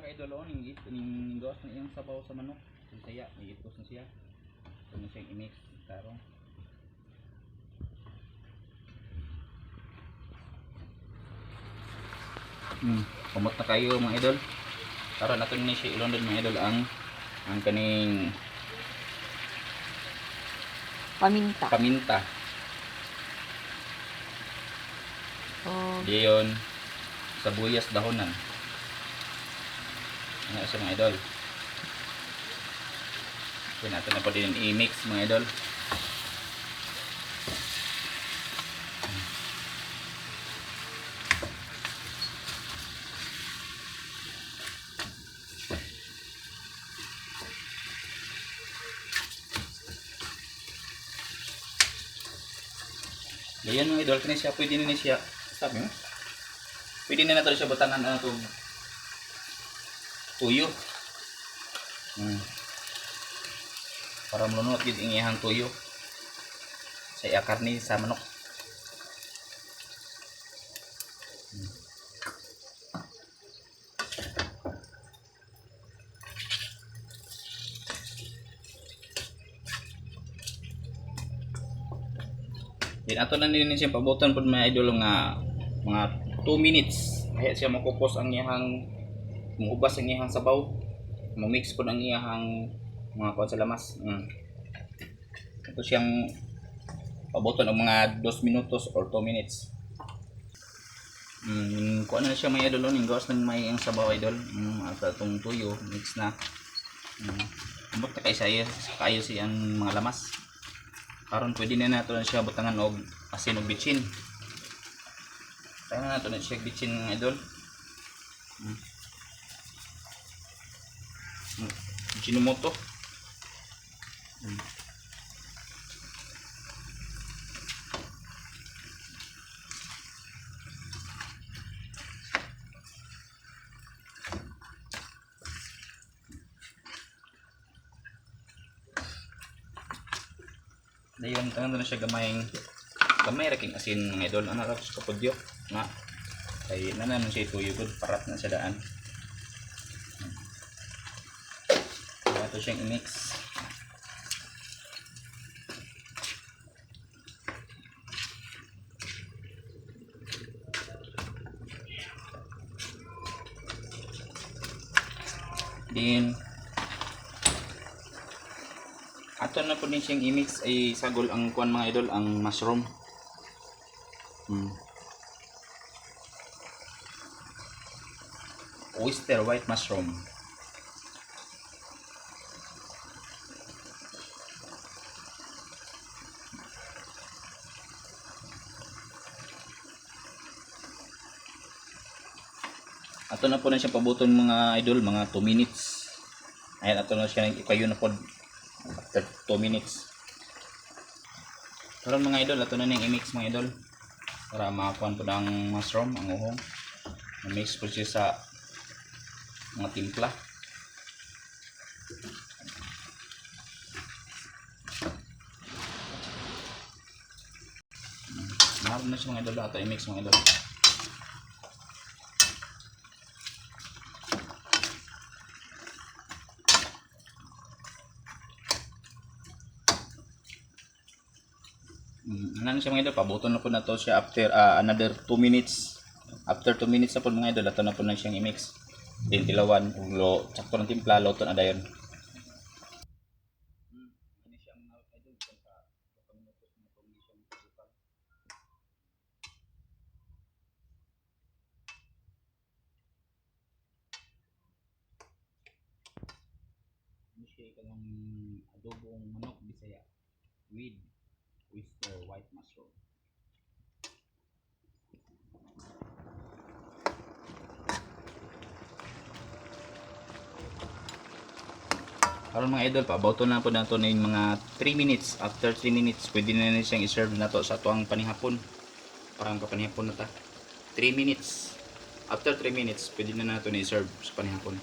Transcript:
Mga idol, oh, ning gawas ng iyang sabaw sa manok. Bisaya, iitos na siya. Ito na siyang i-mix tarong. Kumot na kayo, mga idol. Karon ato ni siya ilondon, mga idol, ang kaning Paminta. Paminta. Oh, Diyon sabuyas dahonan. Ano siya, mga idol? Yan, ato na po din i-mix, mga idol. Ganyan, mga idol, kini siya, pwede na ni siya. Sabi mo? Pwede na nato siya butangan ano to, tuyo. Para mulunot gid ang iyang tuyo sa iya karne sa manok. Then ato na din siya pabutan pud, mga idol, nga mga 2 minutes. Kaya siya makupos ang iyang muubas ang iyang sabaw. Mo-mix pud ang iyang mga kuan sa lamas. Ito siyang pabuton og mga 2 minutos or 2 minutes. Kuan na siya, mga idol, ning gawas ng may ang sabaw, idol. At atong tuyo mix na. Ambot na kay siya kayo siyang mga lamas. Karon pwede na nato na siya butangan og asin og bitsin. Tayo na nato na siya bitsin, mga idol. Ajinomoto. Dayon tangan na siya gamay gamay ra king asin, mga idol. Ana ra sa kapudyo nga kay nanan siya tuyo gud parat na siya daan. Ato siyang i-mix. Then ato na po din siyang i-mix ay sagol ang kuan, mga idol, ang mushroom. Oyster white mushroom. Ato na po na siya pabuton, mga idol, mga 2 minutes. Ayan, ato na siya ipayo na po after 2 minutes. Karon, mga idol, ato na ning i-mix, mga idol. Para makakuan po ang mushroom, ang uhong. Na-mix po siya sa mga timpla. Mahal na siya, mga idol, ato i-mix, mga idol. Ano na siya, mga idol, pabuton na po na to siya after another 2 minutes. After 2 minutes na po, mga idol, ato na po na siyang i-mix. Then tilawan, ug lo, sakto ng timpla, luto na dayon. Ano siya, mga idol, sa minutos na po siyang pasukan. Ano siya kanang adobong manok Bisaya with oyster white mushroom. Karon, mga idol, paabot na po nato na yung mga 3 minutes. After 3 minutes, pwede na na siyang i-serve na to sa atuang panihapon. Parang kapanihapon na ta. 3 minutes. After 3 minutes, pwede na nato na i-serve sa panihapon.